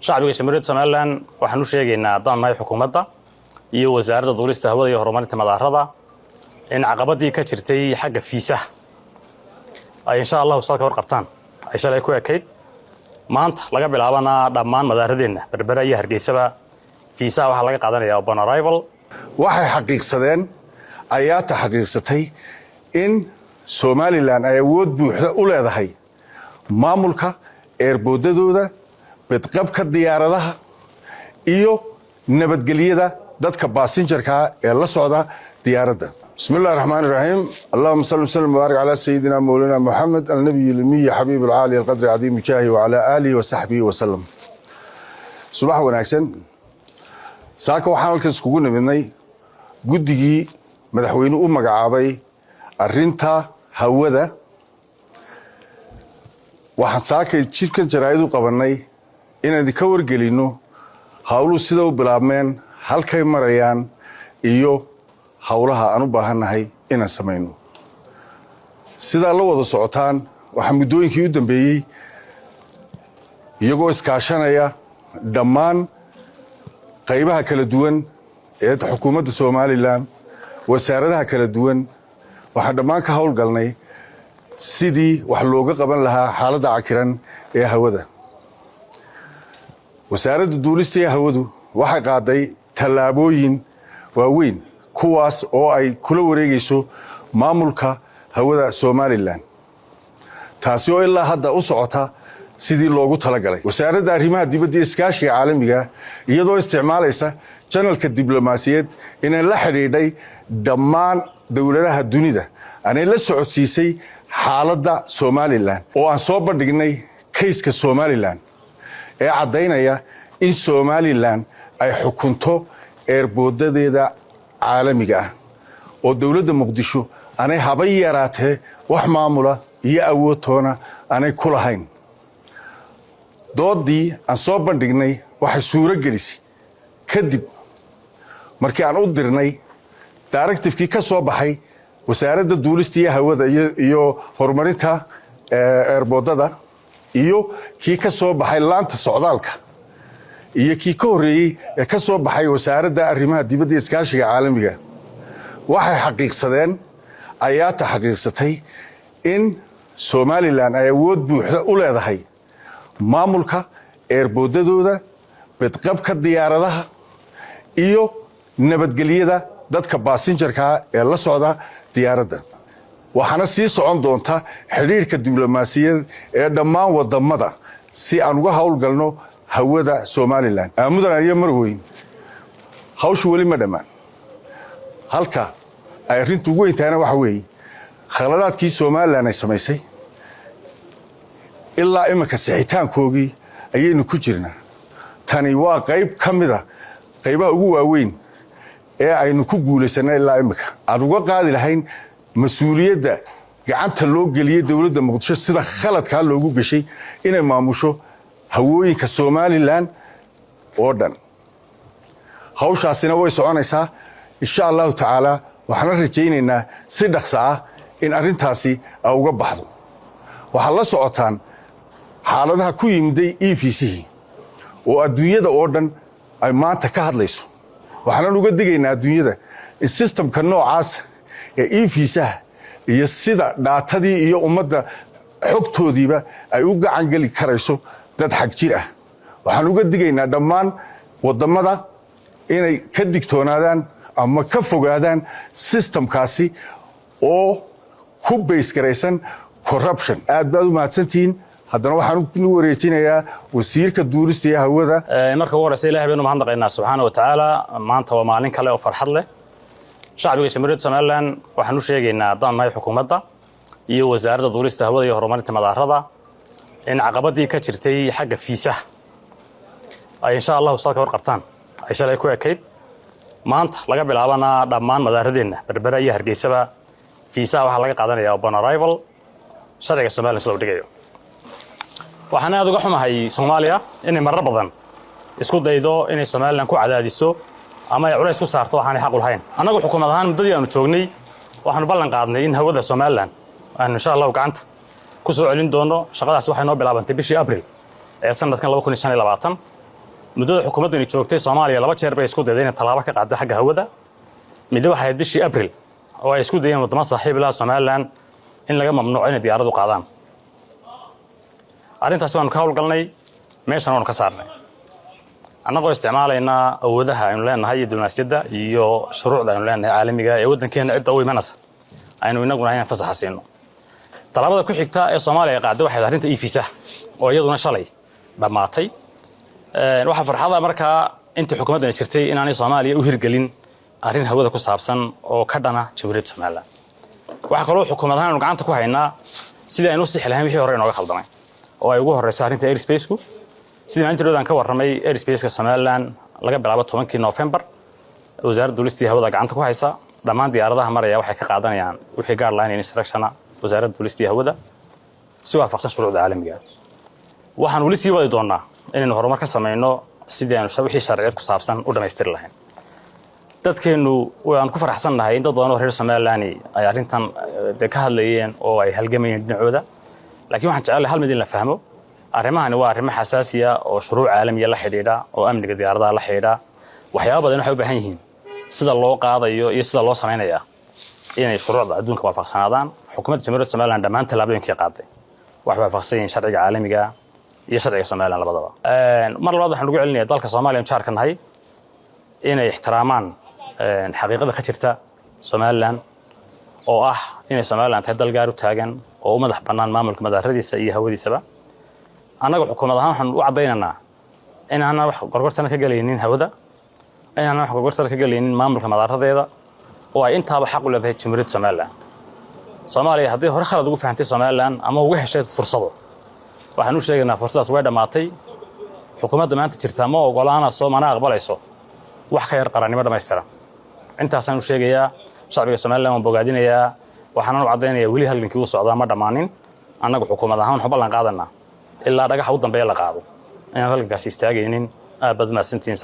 Shacbiga Jamhuuriyadda Somaliland waxaan u sheegaynaa, haddaan nahay xukuumadda iyo Wasaaradda Duulista Hawada iyo Horumarinta Madaarada, in caqabadii ka jirtay xagga fiisaha ay, insha Allahu, salka warqabtaan ay shalay ku ekayd. Maanta laga bilaabana dhammaan madaaradeenna, Berbera iyo Hargeysaba, fiisaha waxaa laga qaadanaya upon arrival. Waxay xaqiiqsadeen, IATA xaqiiqsatay, in Somaliland ay awood buuxda u leedahay maamulka airportyadooda, bedqabka diyaaradaha iyo nabadgelyada dadka passengerkaa ee la socda diyaaradda. بسم الله الرحمن الرحيم، اللهم صل وسلم وبارك على سيدنا مولانا محمد النبي الأمي حبيب العالي القدر عظيم جاهه وعلى آله وصحبه وسلم. Subax wanaagsan. Saaka waxaan halkan iskugu nimidnay guddigii madaxweyne u magacaabay arinta hawada. Waxaan saakay jirkan jaraa'id u qabannay inaan idinka wargelinno howluhu sida u bilaabmeen, halkay marayaan iyo howlaha aan u baahannahay inaan samayno. Sidaa la wada socotaan, waxaa muddooyinkii u dambeeyey, iyagoo iskaashanaya dhammaan qaybaha kala duwan ee xukuumadda Somaliland, wasaaradaha kala duwan, waxaan dhammaan ka howlgalnay sidii wax looga qaban lahaa xaaladda cakiran ee hawada. Wasaaradda Duulista ee Hawadu waxay qaaday tallaabooyin waaweyn, kuwaas oo ay kula wareegayso maamulka hawada Somaliland, taasi oo ilaa hadda u socota sidii loogu talagalay. Wasaaradda Arrimaha Dibadda iyo Iskaashiga Caalamiga, iyadoo isticmaalaysa channelka diblomaasiyeed, inay la xidhiidhay dhammaan dowladaha dunida, anay la socodsiisay xaaladda Somaliland, oo aan soo bandhignay caseka Somaliland ee caddaynaya in Somaliland ay xukunto airportyadeeda caalamiga ah, oo dowladda Muqdisho aanay habay yaraatee wax maamula iyo awood toona aanay ku lahayn. Doodii aan soo bandhignay waxay suuro gelisay, kadib markii aan u dirnay directivekii ka soo baxay Wasaaradda Duulista iyo Hawada iyo Horumarinta Airportyada, iyo kii ka soo baxay laanta socdaalka, iyo kii ka horreeyey ee ka soo baxay Wasaaradda Arrimaha Dibadda iyo Iskaashiga Caalamiga, waxay xaqiiqsadeen, IATA xaqiiqsatay, in Somaliland ay awood buuxda u leedahay maamulka airportyadooda, bedqabka diyaaradaha iyo nabadgelyada dadka passengerkaa ee la socda diyaaradda. Waxaana sii socon doonta xidhiirka diblomaasiyadeed ee dhammaan wadamada si aan uga howlgalno hawada Somaliland. Mudan iyo marweyn, hawshu weli ma dhammaan. Halka ay arrintu ugu weyn tahayna waxa weeye khaladaadkii Somaliland ay samaysay ilaa iminka sixitaankoogii ayaynu ku jirnaa. Tani waa qayb ka mida qaybaha ugu waaweyn ee aynu ku guulaysanay ilaa iminka aan uga qaadi lahayn mas-uuliyadda gacanta loo geliyey dowladda Muqdisho, sida khaladkaa loogu geshay inay maamusho hawooyinka Somaliland oo dhan. Hawshaasina way soconaysaa, insha Allahu tacaala. Waxaana rajaynaynaa si dhaqsa ah in arrintaasi ay uga baxdo. Waxaad la socotaan xaaladaha ku yimiday e-visahii oo adduunyada oo dhan ay maanta ka hadlayso. Waxaanan uga digaynaa adduunyada in systemka noocaas ee e-visaha iyo sida datadii iyo ummadda xogtoodiiba ay u gacan geli karayso dad xag jir ah. Waxaan uga digaynaa dhammaan waddamada inay ka digtoonaadaan ama ka fogaadaan systemkaasi oo ku base garaysan corruption. Aad baad u mahadsantihiin. Haddana waxaan u wareejinayaa wasiirka duulista iyo hawada. Marka ugu horeysa, Ilahay baynu mahadnaqaynaa subxaana wa tacaala. Maanta waa maalin kale oo farxad leh. Shacbiga Jamhuuriyadda Somaliland waxaan u sheegaynaa, haddaan nahay xukuumadda iyo Wasaaradda Duulista Hawada iyo Horumarinta Madaarada, in caqabadii ka jirtay xagga fiisaha ay, insha Allahu, salka warqabtaan ay shalay ku ekayd. Maanta laga bilaabana dhammaan madaaradeenna, Berbera iyo Hargeysaba, fiisaha waxaa laga qaadanaya upon arrival, sharciga Somaliland sida u dhigayo. Waxaan aad uga xumahay Soomaaliya inay marar badan isku daydo inay Somaliland ku cadaadiso ama ay culays ku saarto waxaanay xaq u lahayn. Annagu xukuumad ahaan, muddadii aanu joognay, waxaanu ballan qaadnay in hawada Somaliland aanu, insha Allahu, gacanta ku soo celin doono. Shaqadaasi waxay noo bilaabantay bishii Abril ee sanadkan 2025. Muddada xukuumaddani joogtay, Soomaaliya laba jeer bay isku dayday inay tallaabo ka qaaddo xagga hawada. Midna waxay ahayd bishii Abril, oo ay isku dayeen waddamo saaxiib laha Somaliland in laga mamnuuco inay diyaaradu qaadaan. Arrintaas waanu ka howlgalnay, meeshana waanu ka saarnay, annagoo isticmaalaynaa awoodaha aynu leenahay iyo diblomaasiyadda iyo shuruucda aynu leenahay caalamiga ee waddankeena. Cidda u imanaysa aynu inaguna inaan fasaxa siino. Tallaabada ku xigta ee Soomaaliya ay qaaday waxay arrinta e-visa, oo iyaduna shalay dhammaatay. Waxaa farxada markaa intii xukuumaddani jirtay inaanay Soomaaliya u hirgelin arrin hawada ku saabsan oo ka dhana Jamhuuriyadda Somaliland. Waxaa kaloo xukuumad ahaan aynu gacanta ku haynaa sidii aynu u sixi lahayn wixii hore inooga khaldamay, oo ay ugu horeyso arrinta airspace-ku. Sidii maalintii dhowdaan ka warramay, airspace-ka Somaliland laga bilaabo 10-kii November Wasaaradda Duulistii Hawada gacanta ku haysa. Dhammaan diyaaradaha maraya waxay ka qaadanayaan wixii guideline instruction-a Wasaaradda Duulistii Hawada, si waafaqsan shuruucda caalamiga. Waxaan weli sii wadi doonnaa inaynu horumar ka samayno sidii aynu wixii sharciyad ku saabsan u dhammaystiri lahayn. Dadkeennu waan ku faraxsannahay in dad badan oo reer Somaliland ay arrintan dee ka hadlayeen oo ay halgamayeen dhinacooda, laakiin waxaan jecelahay hal mid in la fahmo: arrimahani waa arrimo xasaasiya oo shuruuc caalamiya la xidhiidha oo amniga diyaaradaha la xidhiidha. Waxyaaba badan waxay u baahan yihiin sida loo qaadayo iyo sida loo samaynayaa inay shuruucda adduunka waafaqsanaadaan. Xukuumadda Jamhuuriyadda Somaliland dhammaan tallaabooyinkii qaaday waxay waafaqsan yihiin sharciga caalamiga iyo sharciga Somaliland labadaba. Mar labaad waxaan ugu celinaya dalka Soomaaliya jaarka nahay inay ixtiraamaan xaqiiqada ka jirta Somaliland, oo ah inay Somaliland tahay dal gaar u taagan oo u madax bannaan maamulka madaaradiisa iyo hawadiisaba. Annaga xukuumad ahaan waxaan u caddaynaynaa in aanan wax gorgortana ka gelaynin hawada, in aanan wax gorgortana ka gelaynin maamulka madaaradeeda, oo ay intaaba xaq u leedahay Jamhuuriyadda Somaliland. Soomaaliya haddii hore khalad ugu fahantay Somaliland ama uga heshay fursado, waxaan u sheegaynaa fursadaas way dhammaatay. Xukuumadda maanta jirtaa ma ogolaanayso mana aqbalayso wax ka yar qarannimo dhammaystiran. Intaasaan u sheegayaa shacbiga Somaliland, waan bogaadinayaa, waxaanan u caddaynayaa weli halgankii u socdaa, ma dhammaanin. Annagu xukuumad ahaan waxaan ballan qaadanaa ilaa dhagaxa u dambeeya la qaado inaan halgankaasi istaagaynin. Aad baad mahadsantihiin.